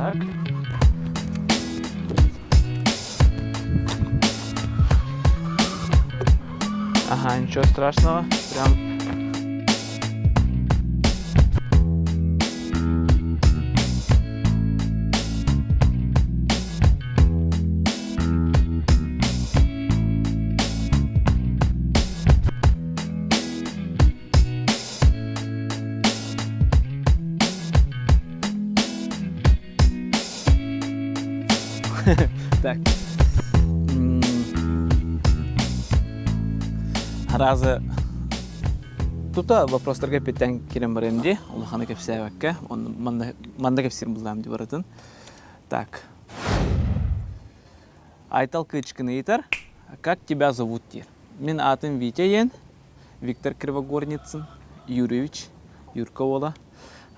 Так. Ага, ничего страшного. Прям Так. Разы тута вопростарга эппиттэн кирен барыам дии. Улаханы кэпсээбэккэ. Манна кэпсиир буллаам дии барытын. Так. Айтал Кычкин ыйытар. Как тебя зовут диир. Мин аатым Витя диэн. Виктор Кривогорницын, Юрьевич, Юрка уола.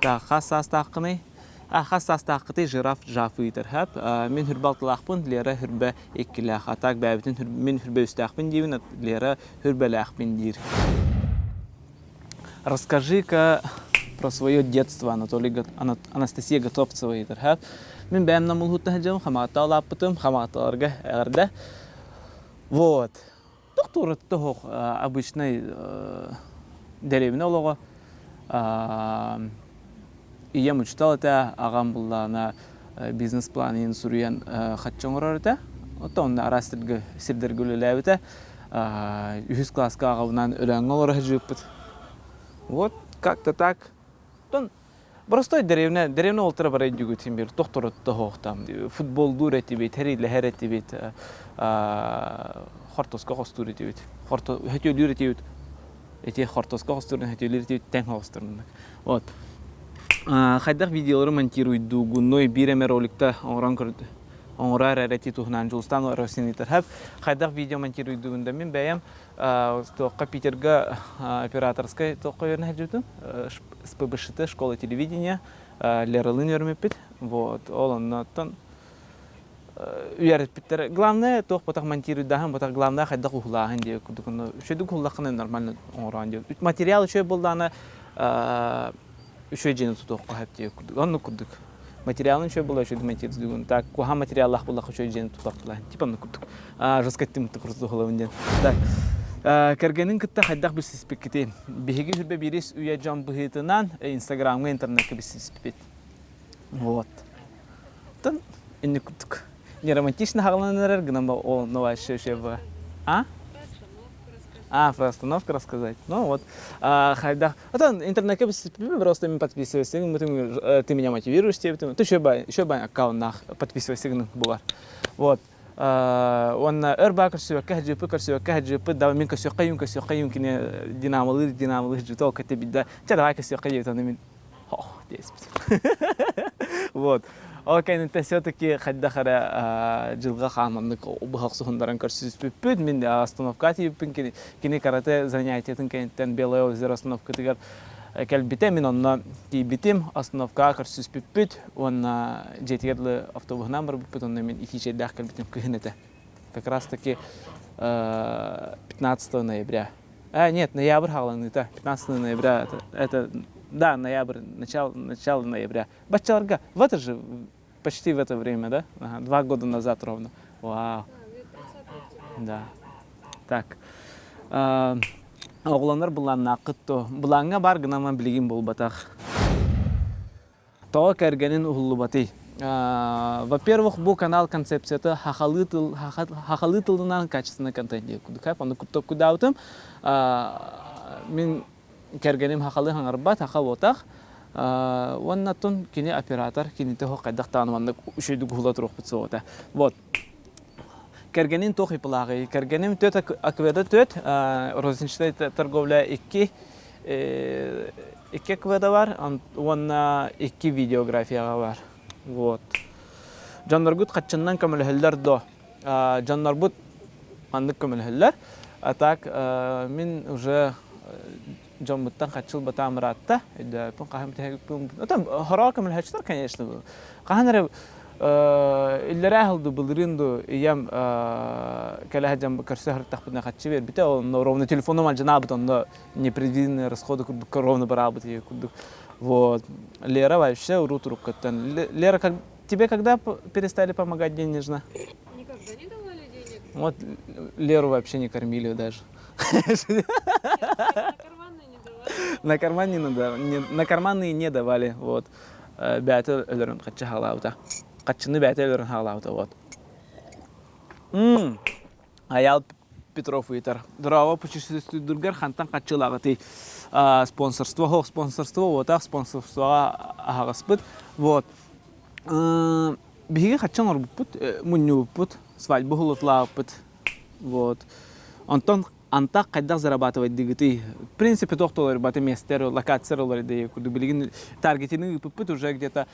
Так, хас саастааххыный? А, хас саастааххытый жираф жаф ыйытар. Хөп. Мин хүрбэ алталаахпын, Лера хүрбэ иккилээх. А так бэйэбитин мин хүрбэ үстээхпин диибин, Лера хүрбэлээхпин диир. Расскажи-ка про свое детство, Анатолий Анастасия Готовцева ыйытар. Хөп. Мин бэйэм намылһуттан сылдьабын, хамаҕатта улааппытым, хамаҕатталарга эҕэрдэ. Вот. Тохтуур тоһох обычный дэриэбинэ олоҕо. Ийэм учуутал этэ, аҕам буллаҕына бизнес-план иһин суруйан хаччы оҥорор этэ. Оттон онно араас сирдэргэ үлэлээбитэ. Үһүс кылааска аҕабынаан Өлөөҥҥө олоро сылдьыбыппыт. Вот как-то так. Оттон Простой деревня, деревня олтура барай дьүгүтүн бир тохторотто хоохтам. Футболдуур этибит, хэрилэһэр этибит, хортоска хостуур этибит. Хорто хөтүөлүүр этибит. Эти хортоска хостуурун хөтүөлүүр этибит тэҥ хостуурун. Вот. Хайдах видеолары монтируйдуугунуй биир эмэ роликта оҥорон көрдө оҥорор эрэ ти туһунан Дьулустан Росинитер хайдах видео монтируйдуугун да мин бэйэм туохха Питерга операторскай туохха үөрэнэ сылдьыбытым СПБШТ школа телевидения Лералыын үөрэммиппит вот ол оннуттан үөрэппиттэр главное туох ботах монтируйдааһын ботах главное хайдах уһулааһын диye курдук үчүгэй уһуллаххына нормально оҥороон диye материал үчүгэй буоллаҕына үчүгэй дьиэни тутуохха сөп диye курдук оннук курдук материалын үчүгэй буолла үчүгэй монтируйдугун так куһаҕан материаллаах буоллахха үчүгэй дьиэни тутуохтулаһын типа оннук курдук жестко тымты курдук диэн так кэргэнин кытта хайдах билсиспиккитий биһиги хүрбэ биирис үйэ дьон быһыытынан инстаграмҥа интернеккэ билсиспиппит вот Тын инник курдук не романтично хаҕаланан эрэр гынан о ну вообще вообще а А, про остановку рассказать. Ну вот, хайдах. Отон интернетке просто мен подписывайся, ты меня мотивируешь, ты еще бай, еще бай аккаунтнах подписывайся булар. Вот. Уонна өр баа көрсүбэккэ сылдьыппыт, көрсүбэккэ сылдьыппыт, да мин көрсүөххэ юм, көрсүөххэ юм кини динамолыыр, динамолыыр сылдьыбыта, ол кытта бидда, чэ давай көрсүөххэ диэбит, ону мин хох диэспитим. Вот. Ол кэнниттэн все-таки хайдах эрэ дьылҕа хааманнык быһах суһуннаран көрсүспүппүт. Мин остановка тиийбиппин кини, кини карате занятиетын кэнниттэн Белое озеро остановкатыгар кэлбитэ. Мин онно тиийбитим, остановкаҕа көрсүспүппүт уонна дьиэтигэр дылы автобуһунан барбыппыт. Онно мин итии чэйдээх кэлбитим кыһын этэ. Как раз таки 15 ноября. А, нет, ноябрь хааланыыта. 15 ноября, это, это да, ноябрь, начало, начало ноября. Баччаларга, в это же, почти в это время, да? Ага, 2 года назад ровно. Вау. Да. Так. Оҕолонор былааннааххыт то былааҥҥа бар гынан билигин буолбатах. Тоҕо кэргэнин уһуллубатый? Во-первых, бу канал концепцията хахалыы тыл хахалыы тылынан качественный контент диye кудукап ону кудаабытым мин кэргэним хахалыы хаҥарбат хаха буотах уонна тун кини оператор кините хох хайдах даҕаны маннык үчүгүйдүк уһула туруохпут суоҕа вот кэргэнин туох ипылааҕый кэргэним төт акведа төт розничная торговля икки икки КВД бар уонна икки видеографияҕа бар вот дьонноргут хаччыннан көмөлөһөллөр до дьоннорбут маннык көмөлөһөллөр а так мин уже дьоммуттан хаччыл батаам ыраатта өйдөөппүн хаһан бүтэһигиппин отон хороо көмөлөһөччүлэр конечно хаһан эрэ иллэрээ сыл былырыын ду ийэм кэлэ сылдьан көрсө сырыттахпытына хаччы биэрбитэ онно ровно телефоном алдьанаабыт онно непредвиденные расходы курдук ровно бараабыт курдук вот Лера вообще урут уруккаттан Лера как Тебе когда перестали помогать денежно? Никогда не давали денег. Вот Леру вообще не кормили даже. Нет, на карманные не давали. На карман не надо, не, на карманные не давали, вот. Бэйэтэ өлөрөн харчы хаалаабыта. Харчыны бэйэтэ өлөрөн хаалаабыта, вот. М Айаал Петров ыйытар. Дорообо путешествуйдургар хантан харчылааҕытый? Спонсорство, хоох спонсорство, уотах спонсорствоҕа аһаҕаспыт. Вот. Биһиги харчы оҥорбуппут, мунньубуппут, свадьба уһулутулаабыппыт. Вот. Онтон антах хайдах зарабатывайдыгытый? В принципе, туох толорбаты местер, локациялар олордей курдук. Билигин таргетины ыыппыппыт уже где-то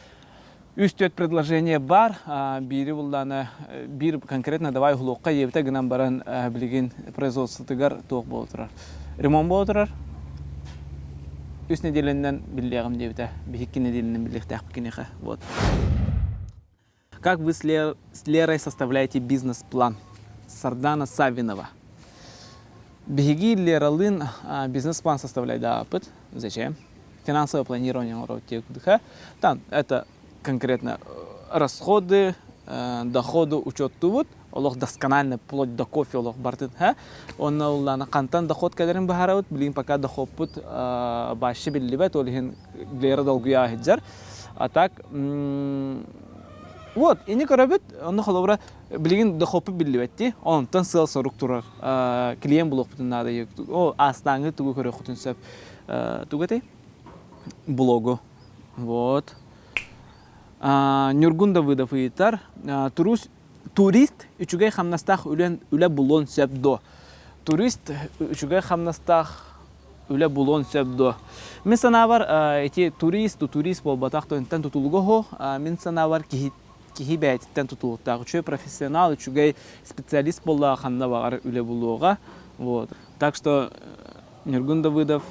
үс-түөрт предложение бар. Биири буллаана биир конкретно давай уһулуохха диэбитэ гынан баран билигин производствотыгар туох буола турар. Ремонт буола турар. Үс нэдиэлэннэн биллиэҕим диэбитэ. Биһикки нэдиэлэнэн биллиэхтээхпит киниэхэ. Вот. Как вы с, Лер... с Лерой составляете бизнес-план? Сардана Савинова. Биһиги Лералыын бизнес-план составляйдааппыт. Зачем? Финансовое планирование оҥоробут Там это конкретно расходы, доходы учеттуубут. Олох досконально, вплоть до кофе олох бартын. Онно уллана хантан доход кэлэрин быһаарабыт. Билигин пока дохоппут башы биллибэт, ол иһин Лера долгуйа сылдьар. А так, вот, ини көрөбүт, онно холобура билигин дохоппут биллибэт онтон сыал-сорук турар. Клиент булуохпутун наада. О, астааҥы тугу көрүөххүтүн сөп. Тугу этэй? Блогу. Вот. Ньургун Давыдов ыйытар. Турист үчүгэй хамнастаах үлэ булуон сөп дуо? Турист үчүгэй хамнастаах үлэ булуон сөп дуо? Мин санаабар, ити турист, турист буолбатах төнтөн тутулуга суох. Мин санаабар, киһи киһи бэйэтиттэн тутулуктаах. Үчүгэй профессионал, үчүгэй специалист буоллаҕа ханна баҕар үлэ булуоҕа. Вот. Так что Ньургун Давыдов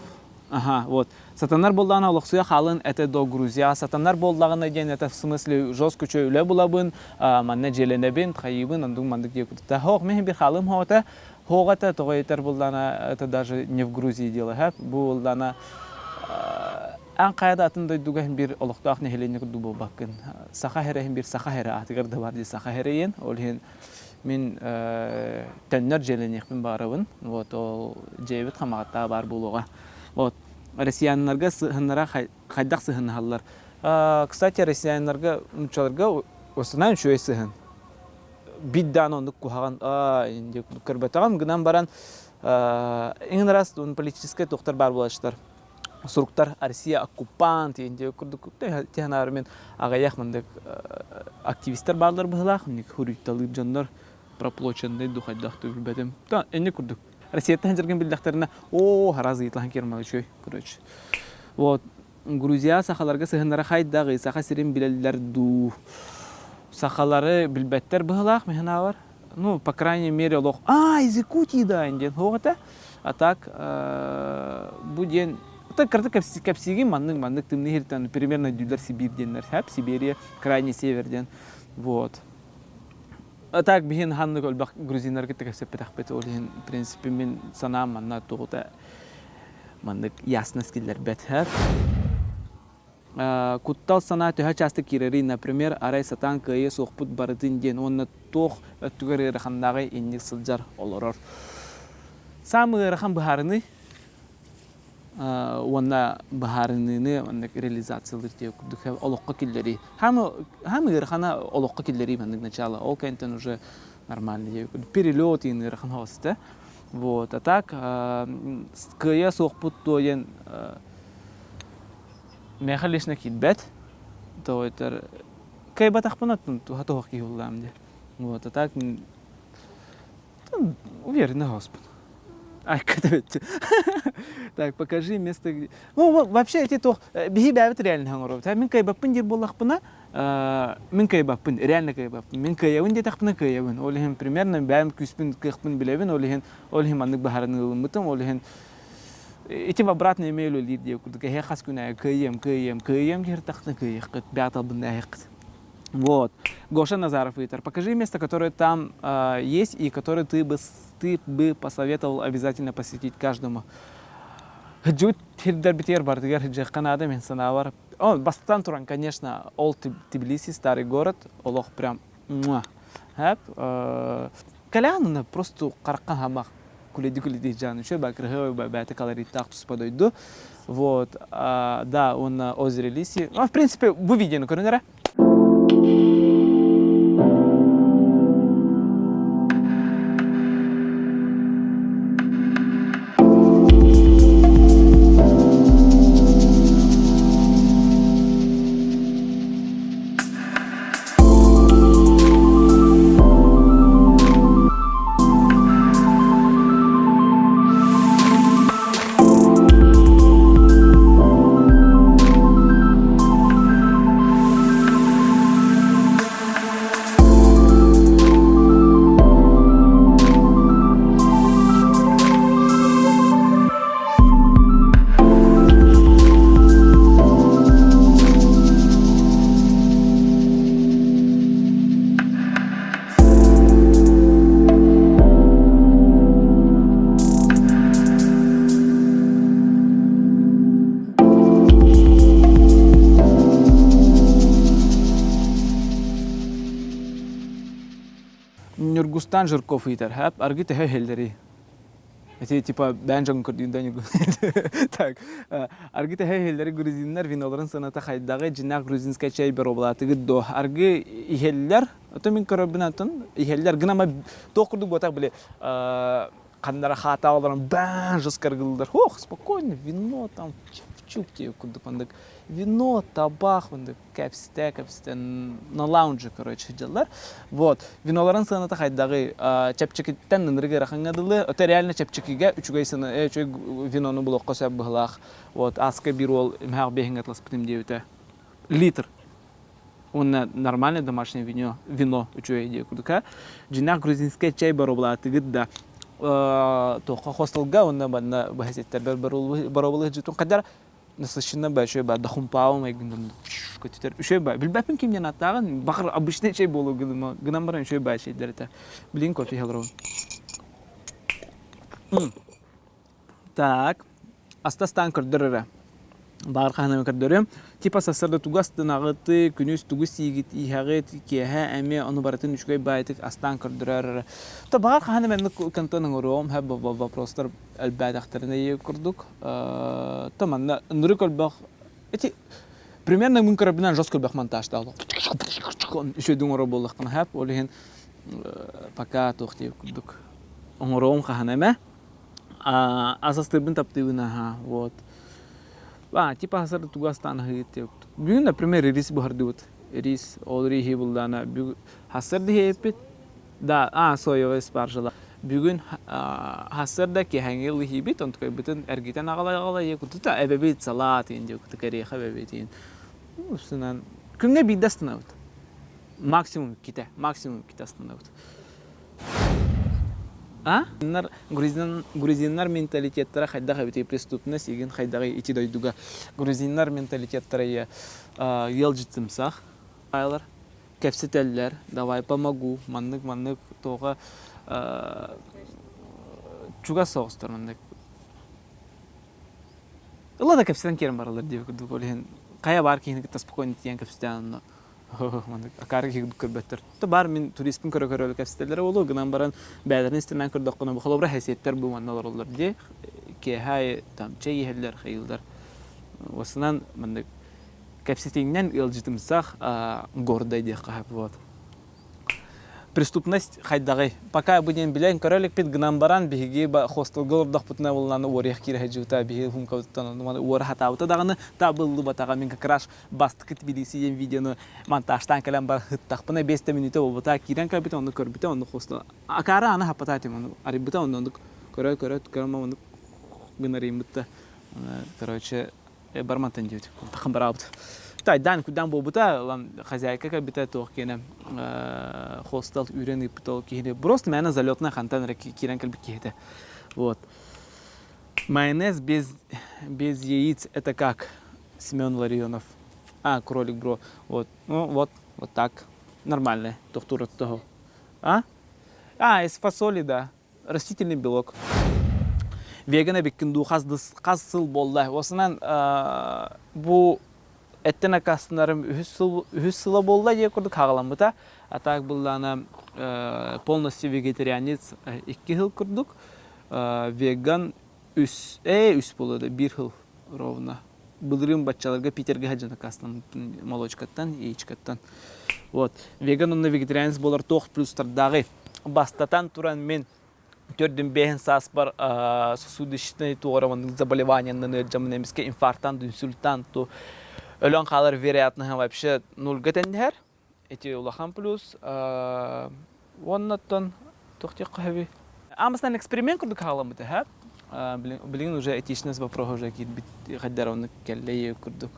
Ага, вот. Сатанар буоллаҕына олохсуйа хаалын это до Грузия. Сатанар буоллаҕына диэн это в смысле жестко үчүгэй үлэ булабын, манна дьиэлэнэбин, хайыыбын, ондук мандык диye кутта. Хоох, мин bir хаалым хоҕото, хоҕото тоҕо этэр буоллаҕына это даже не в Грузии дело, һэ. Бу буоллаҕына аан хайа да атын дойдуга бир олохтоох нэһилиэнньэ курдук буолбаккын. Саха эрэһин бир саха эрэ аатыгар да бар дии саха эрэйин. Ол иһин мин төннөр дьиэлэниэхпин баҕарабын. Вот ол дьиэбит Хамаҕаттаҕа баар буолуоҕа. Вот россияннарга сыһыннара хайдах сыһыннаһаллар? Кстати, россияннарга нууччаларга основная үчүгэй сыһын. Биир даҕаны оннук куһаҕан көрбөтөҕүм гынан баран иҥин раз политическай туохтар баар буолааччылар суруктар Россия оккупант диэн курдук технаар мен аҕыйах мындык активистар бааллар быһылаах хуруйталыыр дьоннор проплоченный духайдах билбэтим энни курдук Россияттан сылдьаргын биллэхтэринэ оо хараас ыйыталаһан киирмал үчүгэй короче вот Грузия сахаларга сыһыннара хайдаҕый Саха сирин билэллэр дуу сахалары билбэттэр быһылаах миһанаабар ну по крайней мере олох а из Якутии да диэн суох этэ а так бу диэн так кырата кэпсиигин маннык маннык тымныы сиртэн примерно өйдүүллэр Сибиир диэннэр хэп Сибирия крайний север диэн вот а так биһин ханнык өлбөх грузиннар кытта кэпсэппэтэхпит ол иһин в принципе мин санаам манна тугута маннык ясность киллэрбэт хэп Куттал санаа төһө чаастык киирэрий, например, арай сатаан кыайыа суохпут барытын диэн уонна туох өттүгэр ыараханнааҕый инник сылдьар олорор. Саамай ыарахан быһаарыныы уонна быһаарыныыны маннык реализациялыыр диye курдук олоххо киллэрии. Хаамы ыарахана олоххо киллэрии маннык начало. Ол кэнтэн уже нормально диye курдук. Перелет иин ыарахан хоста. Вот, а так кыайа суохпут дуо диэн Миэхэ лично киирбэт. То это кыайбатахпына туһа туһах киһи буллаам дии. Вот, а так уверенно Господь. Ай, Так, покажи место, где... Ну, вообще, эти туох биһи бэйэбит реально оҥоробут. Мин кыайбаппын диир буоллахпына, мин кыайбаппын, реально кыайбаппын. Мин кыайабын диэтэхпинэ кыайабын. Ол иһин примерно бэйэм күүспүн, кыахпын билэбин, ол иһин ол иһин маннык баһаран ылыммытым, ол иһин Ити обратно эмиэ үлэлиир диye курдук эһэ хас күн аайы кыайыам, кыайыам, кыайыам диһиртахтына кыайыаххыт, бэҕэ талбыннааххыт. Вот. Гоша Назаров ыйытар. Покажи место, которое там есть и которое ты бы посоветовал обязательно посетить каждому. Сылдьыбыт сирдэрбитигэр барытыгар сылдьыахха наада мин санаабар. О, бастатан туран, конечно, ол Тбилиси, старый город, олох прям Хэп. Кэлээн просто хараххан хамах күлэди-күлэди жан үчү бакырыһы бэйэтэ колориттаах туспа дойду. Вот, да, уонна озеро Лиси. Ну, в принципе, бу видеону көрүн эрэ. Ньургустан Жирков ыйытар, хэп аргы төһө иһэллэрий? Эти типа бээн дьоҥ көрдүүн Так, аргы төһө иһэллэри грузиннар виноларын сыаната хайдаҕый, дьиннээх грузинскай чай боруобалаатыгыт дуо? Аргы иһэллэр, ото мин көрөрбүн атын иһэллэр гынама туох курдук буотах били ханнара хаатаа олорон баан жестко аргылылар. Ох, спокойно, вино там чук диye курдук мандык вино, табах мындык кэпсэтэ кэпсэтэ на лаунже короче сылдьаллар. Вот виноларын сыаната хайдаҕый чэпчэкиттэн ынырык ыарахаҥҥа дылы это реально чэпчэкигэ үчүгэй сыана үчүгэй винону булуохха сөп быһылаах. Вот аска биир уол имээх биэһиҥҥэ атласпытым диэбитэ литр уонна нормальное домашнее вино вино үчүгэй диye курдука дьиннээх грузинскай чай боруобалаатыгыт да туохха хостелга уонна манна быһа боруобалыһыдьытын хайдар насыщенно ба үчүгэй ба дахумпаава майгыннарын көтүтэр үчүгэй ба билбэппин ким диэн аттааҕын баҕар обычный чэй буолуо гынан баран үчүгэй ба чэйдэр этэ билигин кофе иһэ олоробун так астастаан көрдөр эрэ баар хаһан көрдөрүөм типа сарсыарда тугу астынаҕыты күнүс тугу сиигит иһэҕит киэһэ эмиэ ону барытын үчүгэй баайытык астаан көрдөрөр эрэ то баҕар хаһан эмэ контент оҥоруом вопростар элбээтэхтэринэ ийэ курдук то манна ынырык элбэх эти примерно мин көрөрбүнэн жестко элбэх монтажтаах үчүгэйдик оҥорор буоллахпына хэп ол иһин пока туох диэбит курдук оҥоруом хаһан эмэ ас астыырбын таптыыбын аха вот а типа асар тугу астаан аһыыт диэбит бүгүн например рис буһардыбыт рис ол риһи булдаана хассар диһиэппит Да, а, соевая спаржала. Бүгүн хассарда киэһэҥҥи ылыһыыбыт, онтукайбытын эргитэн аҕала-аҕала якутута эбэбит салаат иин диэкутука эриэхэ эбэбит иин. Устунан күҥҥэ биирдэ астынабыт. Максимум иккитэ, максимум иккитэ астынабыт. А? Грузин, грузиннар менталитеттара хайдах эбитий преступность игин хайдаҕый ити дойдуга. Грузиннар менталитеттара ыалдьытымсах айлар кэпсэтэллэр, давай помогу, маннык-маннык туоҕа чугас соҕустар маннык. Ыла да кэпсэтэн киирэн бараллар диэбит курдук ол иһин хайа баар киһини кытта спокойно тиийэн кэпсэтээн онно маннык акаары киһи курдук көрбөттөр. То баар мин туриспын көрө-көрө кэпсэтэллэрэ буолуо гынан баран бэйэлэрин истимээн көрдөххүнэ холобура хэсиэттэр бу манна олороллор дии киэһэ там чэй иһэллэр хайыыллар уосунан маннык кэпсэтиҥнэн ыалдьытымсах гордай диэххэ сөп вот. Преступность хайдаҕый? Пока бу диэн билэн көрө иликпит гынан баран биһиги хостелга олордохпутуна буллааны уоруйах киирэ сылдьыбыта биһиги хумкабыттан уора хатаабыта даҕаны табыллыбатаҕа мин как раз бастакы Тбилиси диэн видеону монтажтаан кэлэн бар ыттахпына 5 да мүнүүтэ буолбута киирэн кэлбитэ онну көрбүтэ онну хостел акаара аны хаппата этим ону арыйбыта онну оннук көрө көрө көрө оннук гынарыйбыта короче бармантан диэбит тахан бараабыт тайдаан кудаан буолбута ылан хозяйка кэлбитэ туох киэнэ хостел үүрэн ыыппыт ол киһини просто мээнэ залетная хантан эрэ киирэн кэлбит киһи вот майонез без без яиц это как Семен Ларионов а кролик бро вот ну вот вот так нормально тохтуур того а а из фасоли да растительный белок. Веган эбиккин дуу хас, хас сыл буолла. Осынан бу Эттэн аккаастанарым үһүс сыл үһүс сыла буолла диye курдук хаҕаламмыта. А так быллаана полностью вегетарианец икки сыл курдук. Веган үс үс буолуо да биир сыл ровно. Былырыын баччаларга Питергэ сылдьан аккаастаммыппын молочкаттан, яичкаттан. Вот. Веган уонна вегетарианец буолар туох плюстардааҕый? Бастатан туран мин төрдүн бэһин сааспар сосудистый туора заболеваниянан ыалдьаммын эмискэ инфарктан, инсультан ту өлөн хаалар вероятноһа вообще нульга тэнниһэр. Ити улахан плюс. Уоннаттан туох диэххэ сөбүй? Аан эксперимент курдук хаалламмыта һэ. Билигин уже этичность вопроһа уже киирбит хайдар оннук кэллэ курдук.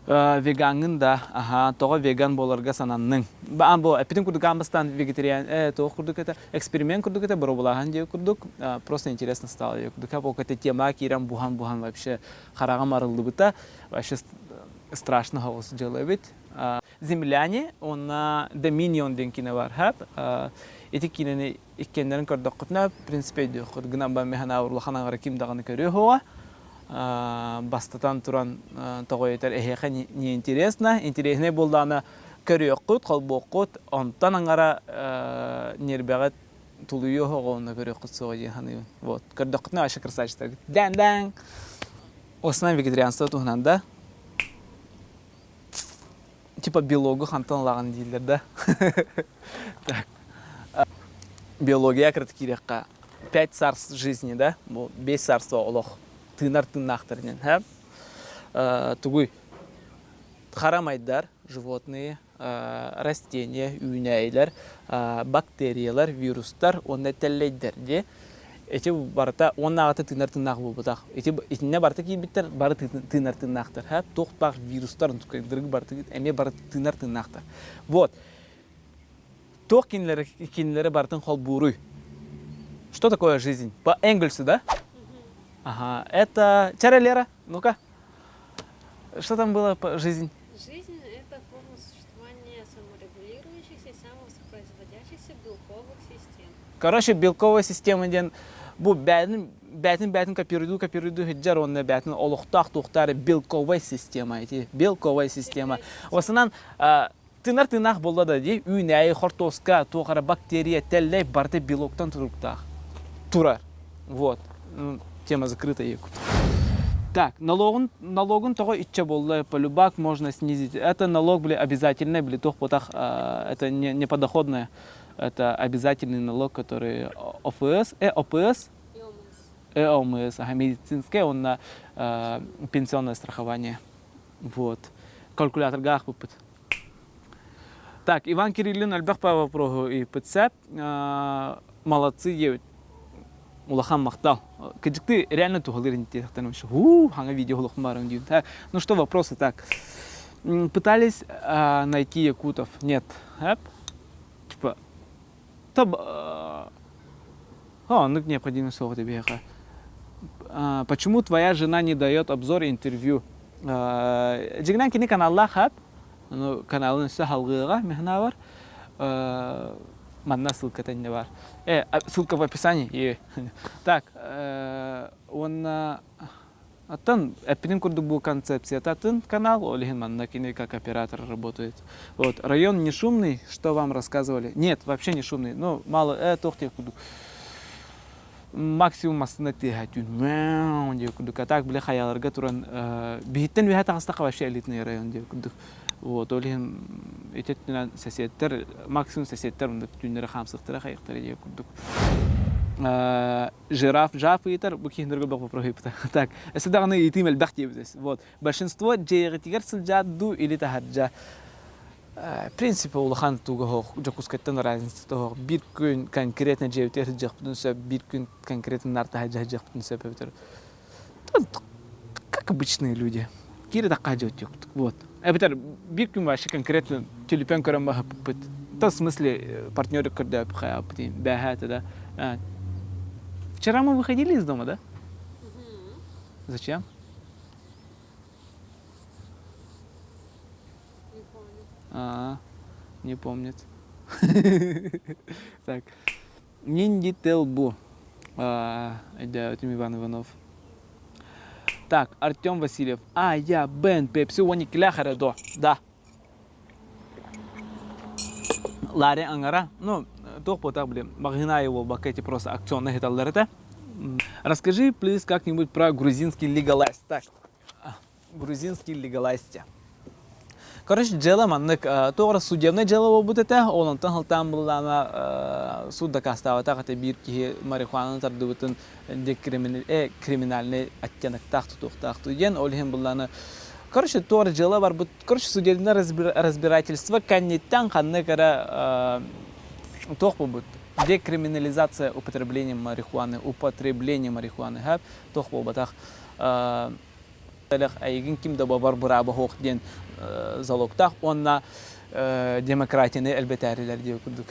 Вегаҥҥын да, аһаа, тоҕо веган буоларга сананныҥ? Баан бу эппитин курдук аан бастаан вегетариан, туох курдук это, эксперимент курдук это, боруобалааһын диэ курдук, просто интересно стало диэ курдук. Ол кэтэ тема киирэн буһан-буһан вообще хараҕым арыллыбыта, вообще страшно соҕус дьыала эбит. Земляне уонна Dominion диэн киинэ бар, һап. Ити киинэни иккиэннэрин көрдөххүтүнэ, в принципе, өйдүөххүт. Гынан баран мин санаабар улахан аҥара ким даҕаны көрүө суоҕа. Бастатан туран тоҕо этэр эһиэхэ не интересно. Интереснэй буоллаҕына көрүөххүт, холбуоххут, онтон аҥара ньиэрбэҕит тулуйуо суоҕа уонна көрүөххүт суоҕа диэн саныыбын. Вот. Көрдөххүтүнэ вообще красавчиктаргыт. Дан-дан! Основной вегетарианство туһунан да типа белогу хантан ылаҕын дииллэр да. Так. Биология кырат киириэххэ пять царств жизни да бу бес царство олох тыынар тыыннаахтар диэн һэ тугуй харамайдар животные растения үүнээйилэр бактериялар вирустар уонна тэллэйдэр дии Ити барыта уоннааҕыта тыынар тыыннаах буолбатах. Ити итиннэ барыта киирбиттэр бары тыынар тыыннаахтар. Һэ, туох баар вирустар барыта эмиэ бары тыынар тыыннаахтар. Вот. Туох кинилэри кинилэри барытын холбууруй? Что такое жизнь? По Энгельсу, да? Ага, это... Чара, Лера, ну-ка. Что там было по жизнь? Жизнь – это форма существования саморегулирующихся и самовоспроизводящихся белковых систем. Короче, белковая система диэн бу бээтин бээтин бээтин копируйдуу копируйдуу сылдьар уонна бээтин олохтоох туохтаары белковая система ити белковая система. Осынан тыынар тыыннаах буолла да дии үүнээйи хортуоска туох эрэ бактерия тэллэй барыта белоктан туруктаах турар. Вот. Тема закрыта якут. Так, налогын, налогын тоҕо иччэ буолла, полюбак можно снизить. Это налог, били, обязательный, били, туох ботах, это не, не подоходное. Это обязательный налог, который ОФС, ОПС, ЭОМС, ага, медицинское, он на пенсионное страхование. Вот. Калькуляторга аахпыппыт. Так, Иван Кириллин элбэх по вопроһу ыйыппыт Молодцы диэбит. Улахан махтал. Кыдьыкты реально туһалыыр интиэхтэн вообще. Хуу, хаҥа видео олохум барым диэн. Так, ну что, вопросы так. Пытались найти якутов? Нет. Типа, таб... Оннук необходимость суох биһиэхэ. Почему твоя жена не дает обзор интервью? Дьиҥинэн кини каналлаах хат. Ну, каналын өссө халгыаҕа мехна бар. Манна ссылка не бар. Ссылка в описании. Так, уонна Оттон эппитин курдук бу концепцията атын канал, ол иһин манна кини как оператор работает. Вот, район не шумный, что вам рассказывали? Нет, вообще не шумный. Ну, мало, туох диэх курдук. Максимум массыына тыаһа түүн диэх курдук. А так, бile хайаларга туран, биһиттэн үөһэ таҕыстахха вообще элитный район диэх курдук. Вот, ол иһин ити өттүнэн соседтэр, максимум соседтэр оннук түүннэри хаамсыахтара хайыахтара диэх курдук. Жираф жаф ыйытар, бу киһиннэргэ бөх вопрос ыйыппыта. Так, өссө даҕаны ыйытыым элбэх диэбитис. Вот, большинство дьиэҕитигэр сылдьаат дуу или таһырдьа? В принципе, улахан туга суох, Дьокуускайтан разница суох. Биир күн конкретно дьиэбитигэр сылдьыахпытын сөп, биир күн конкретно наар таһырдьа сылдьыахпытын сөп эбэтэр как обычные люди. Киирэ тахха дьиэбит Вот. Эбэтэр биир күн вообще конкретно түлүпэн көрөн баһыппыт. В смысле партнеры көрдөп хайааппыт бэһэ да. Вчера мы выходили из дома, да? Зачем? Не помню. А, не помнит. Так. Нинди Телбу. Өйдөөтүм Иван Иванов. Так, Артем Васильев. А, я, Бен, Пепси, 12-лээх эрэ дуо? Да. Ларри аҥара, ну, туох буотах блин, маҕаһыын аайы буолбакка эти просто акционно ыһыталлар этэ. Расскажи, плиз, как-нибудь про грузинский легалайз. Так, грузинский легалайзте. Короче, дьыала маннык, туох эрэ судебнай дьыала буолбут этэ, ол онтон сылтаан буоллаҕына суут дакаастаабатах этэ биир киһи марихуананы тардыбытын криминальный оттеноктаах тутуохтаах диэн, ол иһин буоллаҕына короче, туох эрэ дьыала барбыт, короче, судебное разбирательство кэнниттэн ханнык эрэ туох буолбут, декриминализация употребления марихуаны, употребление марихуаны, туох буолбатах эйигин ким да бобор бырааба суох диэн залогтаах уонна демократияны элбэтээрилэр диэн курдук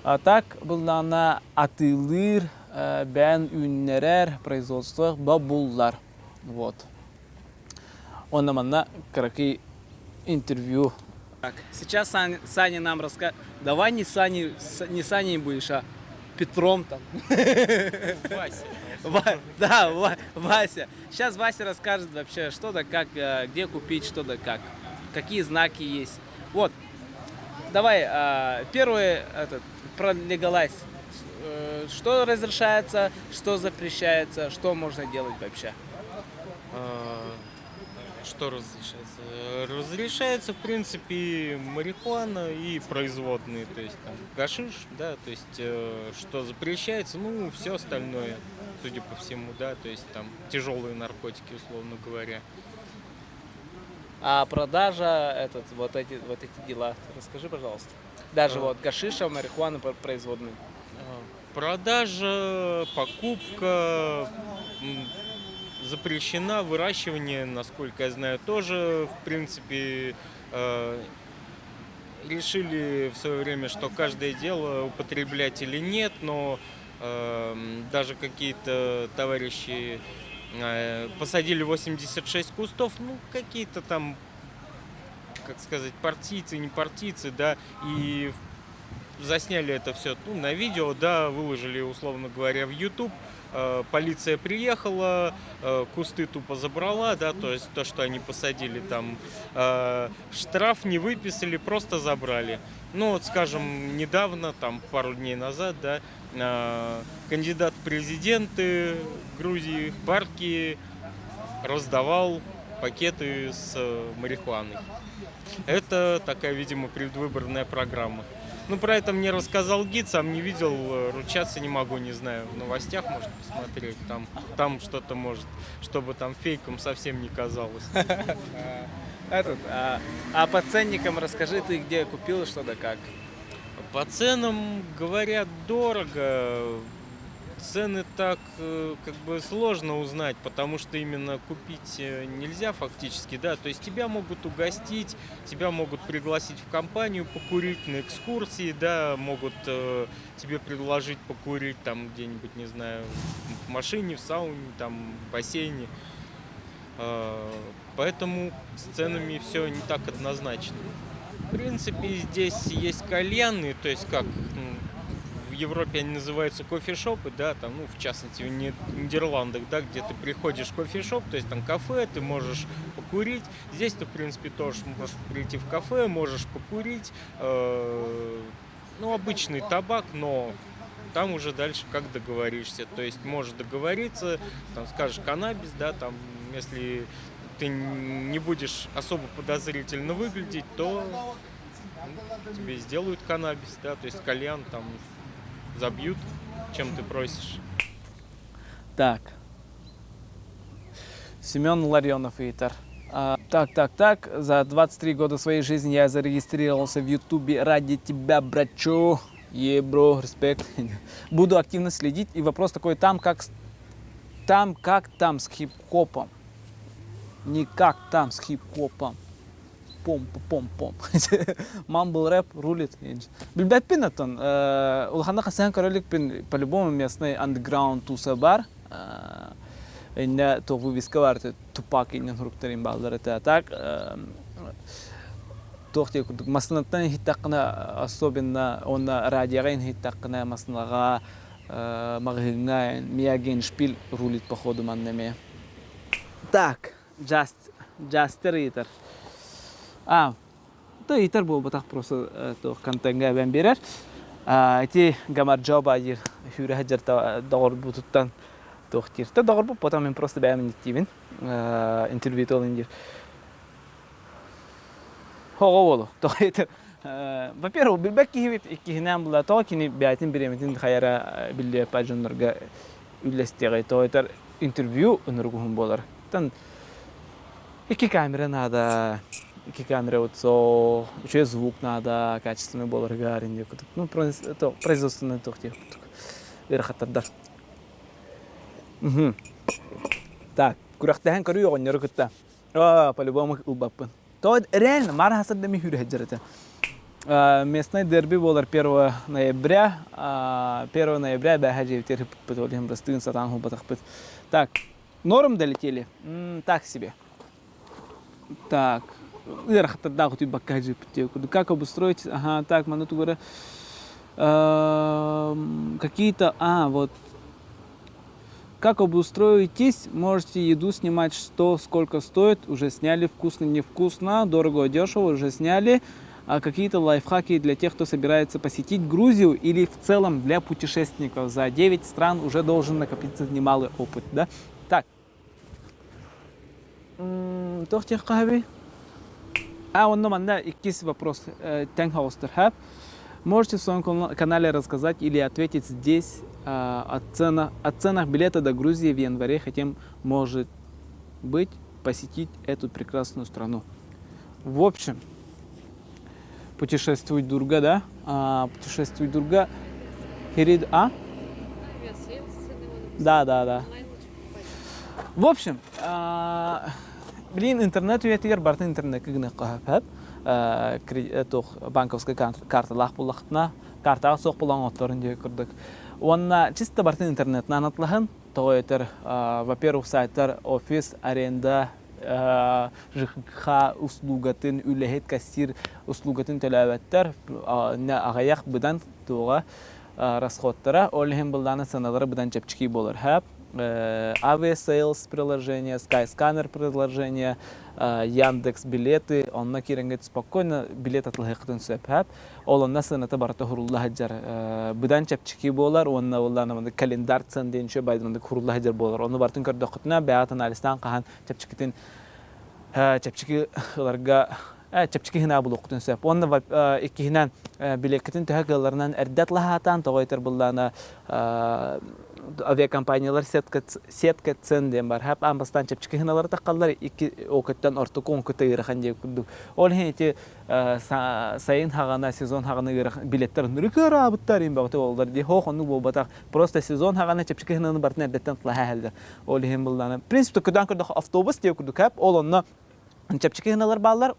А так былаана атыылыыр, бээн үүннэрэр производство бобуллар. Вот. Уонна манна кыракый интервью. Так, сейчас Саня нам расскажет. Давай не Саней, не Саней будешь, а Петром там. Вася. Да, Вася. Сейчас Вася расскажет вообще, что да как, где купить, что да как. Какие знаки есть. Вот. Давай, первый этот, про легалайз. Что разрешается, что запрещается, что можно делать вообще? Что разрешается? Разрешается, в принципе, марихуана и производные, то есть там гашиш, да, то есть что запрещается, ну, все остальное, судя по всему, да, то есть там тяжелые наркотики, условно говоря. А продажа, этот, вот эти дела, расскажи, пожалуйста. Даже вот гашиша, марихуана производные. Продажа, покупка запрещена, выращивание, насколько я знаю, тоже, в принципе, решили в свое время, что каждое дело употреблять или нет, но даже какие-то товарищи посадили 86 кустов, ну, какие-то там, как сказать, партийцы, не партийцы, да, и засняли это все, ну, на видео, да, выложили, условно говоря, в YouTube. Полиция приехала, кусты тупо забрала, да, то есть то, что они посадили там, штраф не выписали, просто забрали. Ну вот, скажем, недавно, там пару дней назад, да, кандидат в президенты Грузии в парке раздавал пакеты с марихуаной. Это такая, видимо, предвыборная программа. Ну, про это мне рассказал гид, сам не видел, ручаться не могу, не знаю. В новостях может посмотреть, там что-то может, чтобы там фейком совсем не казалось. Этот, а по ценникам расскажи, ты где купил, что да как? По ценам, говорят, дорого. Цены так как бы сложно узнать, потому что именно купить нельзя фактически, да, то есть тебя могут угостить, тебя могут пригласить в компанию покурить на экскурсии, да, могут тебе предложить покурить там где-нибудь, не знаю, в машине, в сауне, там, в бассейне. Поэтому с ценами все не так однозначно. В принципе, здесь есть кальянные, то есть как в Европе они называются кофешопы, да, там, ну, в частности, в Нидерландах, да, где ты приходишь в кофешоп, то есть там кафе, ты можешь покурить. Здесь ты, в принципе, тоже можешь прийти в кафе, можешь покурить, ну, обычный табак, но там уже дальше как договоришься. То есть можешь договориться, там, скажешь каннабис, да, там, если ты не будешь особо подозрительно выглядеть, то тебе сделают каннабис, да, то есть кальян там забьют, чем ты просишь. Так. Семен Ларионов ыйытар. Так, так, так. За 23 года своей жизни я зарегистрировался в Ютубе ради тебя, брачу. Yeah, бро, респект. Буду активно следить. И вопрос такой, там как там с хип-хопом? Не как там с хип-хопом. Пом пом пом. Мамбл рэп рулит. Билбэппин оттон. Улаханнык хасыһан көрө иликпин по-любому местный андеграунд туса баар. Иннэ туох вывеска баар Тупак иннин суруктарын бааллар этэ. Так туох диэ курдук массыынаттан иһиттэххинэ особенно уонна радиоҕа иһиттэххинэ массыынаҕа маҕаһыыҥҥа Мияги эндшпиль рулит походу манна эмиэ. Так, Just, Джастер ыйытар. А, то ыйытар буолбатах просто туох контеҥҥа эбэн биэрэр. Ити Гамарджоба диир сүүрэ сылдьар доҕорбутуттан туох диир. Та доҕорбут потом мин просто бэйэм иниттиибин. Интервью ылын диир. Оҕо уолу. Тоҕо этэр. Во-первых, билбэт киһибит иккиһинэн була тоҕо кини бэйэтин бириэмэтин хайара биллиэппэ дьоннорго үллэстиэҕэй. Тоҕо этэр интервью ынырыгуһун буолар. Тан икки камера надо, икки камера вот со, үчүгэй звук надо, качественный буоларыгар инде кутук. Ну, производственный туох диэх кутук. Ыарахаттардар. Так, күрэхтэһэн көрүү оҕонньору кытта. А, по-любому ылбаппын. То реально, маар хасырда ми хүрэ этэ. Местный дерби буолар 1 ноября. 1 ноября бэһэ дьиэбитигэр ыппыт, ол иһин бырастыын сатаан хулбатахпыт. Так, норм долетели. Так себе. Так, ыарахаттардаах утуйбакка дьиэппит диэки. Как обустроить? Ага, так, маны тугара какие-то... А, вот как обустроитесь, можете еду снимать, что сколько стоит, уже сняли, вкусно, невкусно, дорого, дешево, уже сняли. А какие-то лайфхаки для тех, кто собирается посетить Грузию или в целом для путешественников. За 9 стран уже должен накопиться немалый опыт, да? Так. Туох диэххэ А, онно манна иккис вопрос тэҥ соҕустар һэ. Можете в своем канале рассказать или ответить здесь о ценах билета до Грузии в январе хотим, может быть, посетить эту прекрасную страну. В общем, путешествуй дурга, да? А, путешествуй дурга. Херид, а? Да, да, да. В общем, блин, интернет үйэтигэр барытын интернеккэ гыныахха сөп. Туох банковскай карталаах буоллахтына, картаҕа суох буолан оҥотторун диэки курдук. Уонна чисто барытын интернетинэн атлаһын. Тоҕо этэр, во-первых, сайтар офис, аренда, ЖКХ услугатын, үлэһит, кассир услугатын төлөөбөттөр. Аҕыйах быдан туоҕа расходтара, ол иһин былаана сыаналара быдан чэпчэки буолар. Һап Aviasales приложение, Skyscanner приложение, Яндекс билеты, онно киирэҥҥит спокойно билет атылыһыаххытын сөп. Һап ол онно сыаната барыта хурулла сылдьар. Быдан чэпчэки буолар уонна уоллаана календарь цен диэн үчүгэй байдымандык хурулла сылдьар буолар. Ону барытын көрдөххүтүнэ бэйэҕит анализтаан хаһан чэпчэкитин чэпчэки ыларга чэпчэки гына булуоххутун сөп. Уонна иккиһинэн билиэккитин төһө кыалларынан эрдэ атлаһаатаан тоҕо этэр буллаана авиакомпаниялар сетка сетка цен диэн бар. Хап аан бастаан чэпчэки гыналары таххаллар икки окуттан ортоку оҥкута ыарахан диэн курдук. Ол иһин ити сайын хаҕана сезон хаҕана ыарахан билеттер нырык ыараабыттар им бөҕөтө буоллар дии. Хоох оннук буолбатах. Просто сезон хаҕана чэпчэки гынаны бартын эрдэттэн атлаһа Ол иһин буллаана. В принципе, көтөн көрдөх автобус диye курдук хап. Ол онно чэпчэки гыналар бааллар,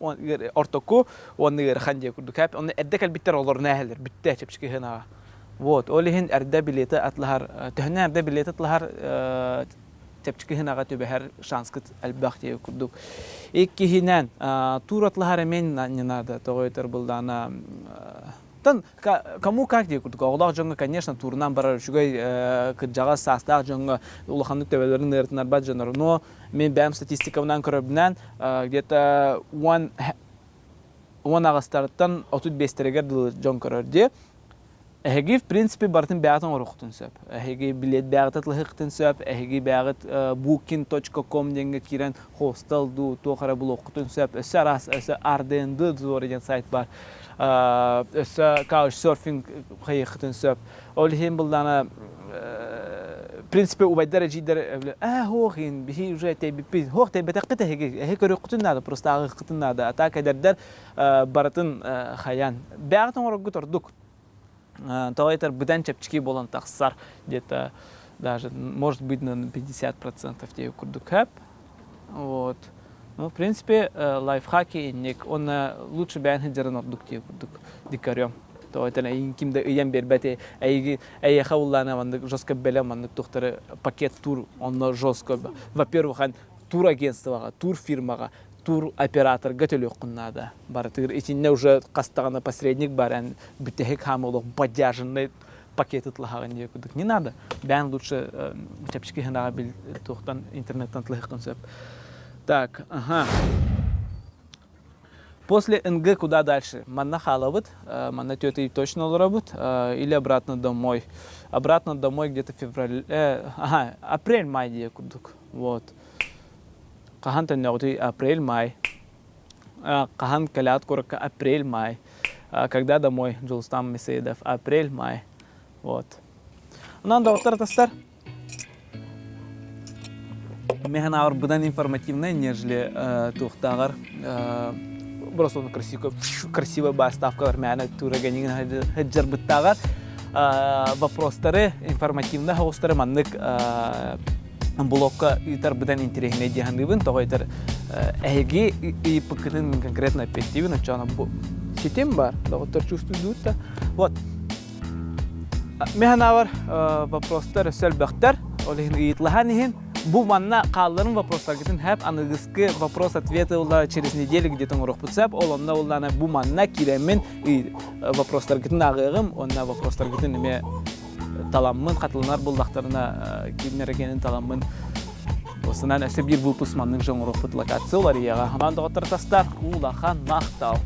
ортоку уонна ыарахан диye курдук хэп. Онно эрдэ кэлбиттэр олорно эһэлэр, бүттэ чэпчэки гынаҕа. Вот, ол иһин эрдэ билети атлаһар, төһөннөн эрдэ билети атлаһар чэпчэки гынаҕа түбэһэр шанскыт элбэх диye курдук. Иккиһинэн, тур атлаһар эмиэ не надо, тоҕо этэр булдаана Тан кому как диye курдук оҕолоох дьоҥҥо, конечно, туурунан барар үчүгэй кырдьаҕас саастаах дьоҥҥо улаханнык төбөлөрүн ыарытынарбат дьоннор. Но мен бэйэм статистикабынан көрөрбүнэн где-то 10 аҕыстарыттан 35-тэригэр дылы дьон көрөр дии. Эһиги, в принципе, барытын бэйэҕит оҥоруоххутун сөп. Эһиги билет бэйэҕит атылыһыаххытын сөп, эһиги бэйэҕит booking.com диэҥҥэ киирэн хостел дуу, туох эрэ булуоххутун сөп. Өссө араас, өссө Airbnb диэн сайт бар. Өссө couchsurfing хайыаххытын сөп. Ол иһин быллаана в принципе, убайдар эдьиийдэр ээ хуох иин биһи уже тэйбиппит хуох тэйбэтэххит эһиги эһи көрүөххүтүн наада просто ааҕыаххытын наада а так эдэрдэр барытын хайаан бэйэҕит оҥороргут ордук тоҕо этэр быдан чэпчэки буолан тахсар где-то даже может быть на 50% диэки курдук хэп вот ну в принципе лайфхаки инник уонна лучше бэйэн сылдьарын ордук диэ курдук дикарем тоҕо этэр эйигин ким да ыйан биэрбэт эйиги эйиэхэ уллаана маннык жестко бэлэм маннык тухтары пакет тур онно жестко во-первых тур агентствоҕа тур фирмаҕа тур операторга төлүөххүн наада барытыгар итиннэ уже хастаҕына посредник бар эн бүтэһик хаамы олох бодяженный. Пакет ытылаһаҕын диye курдук. Не надо. Бэйэн лучше чэпчэки сыанаҕа бил туохтан интернеттан тылыһыаххын сөп. Так, ага. После НГ куда дальше? Манна хаалабыт, манна тетя точно олоробут, или обратно домой. Обратно домой где-то февраль, ага, апрель-май диye курдук. Вот. Хаһан төннөҕүтүй апрель-май. Хаһан кэлээт куоракка апрель-май. Когда домой, Дьулустан Месеидов, апрель-май. Вот. Онон доҕоттор атастар, Мин аҕар быдан информативнай, нежели туохтааҕар просто он красиво, красивая баставкалар мээнэ туурагэнигин сылдьарбыттааҕар вопростары информативно соҕустары маннык блокка ыытар быдан интэриэһинэй дии саныыбын. Тоҕо этэр эһиги ыйыппыккытын конкретно эппиэттиибин, оччоҕуна бу ситим бар, доҕоттор чувствуйдуут да. Вот. Мин санаабар вопростар өссө элбэхтэр. Ол иһин ыйытлаһан иһин бу манна хаалларын вопростаргытын хэп аныгыскы вопрос-ответ ылла через неделю где-то оҥоруохпут сөп. Ол онно ыллаана бу манна киирэммин вопростаргытын ааҕыаҕым уонна вопростаргытын эмиэ таламмын хатыланар буллахтарына кимнэр таламмын Осынан өссө биир выпуск маннык же оҥоруохпут локация уларыйыаҕа. Онон доҕоттор тастар улахан махтал!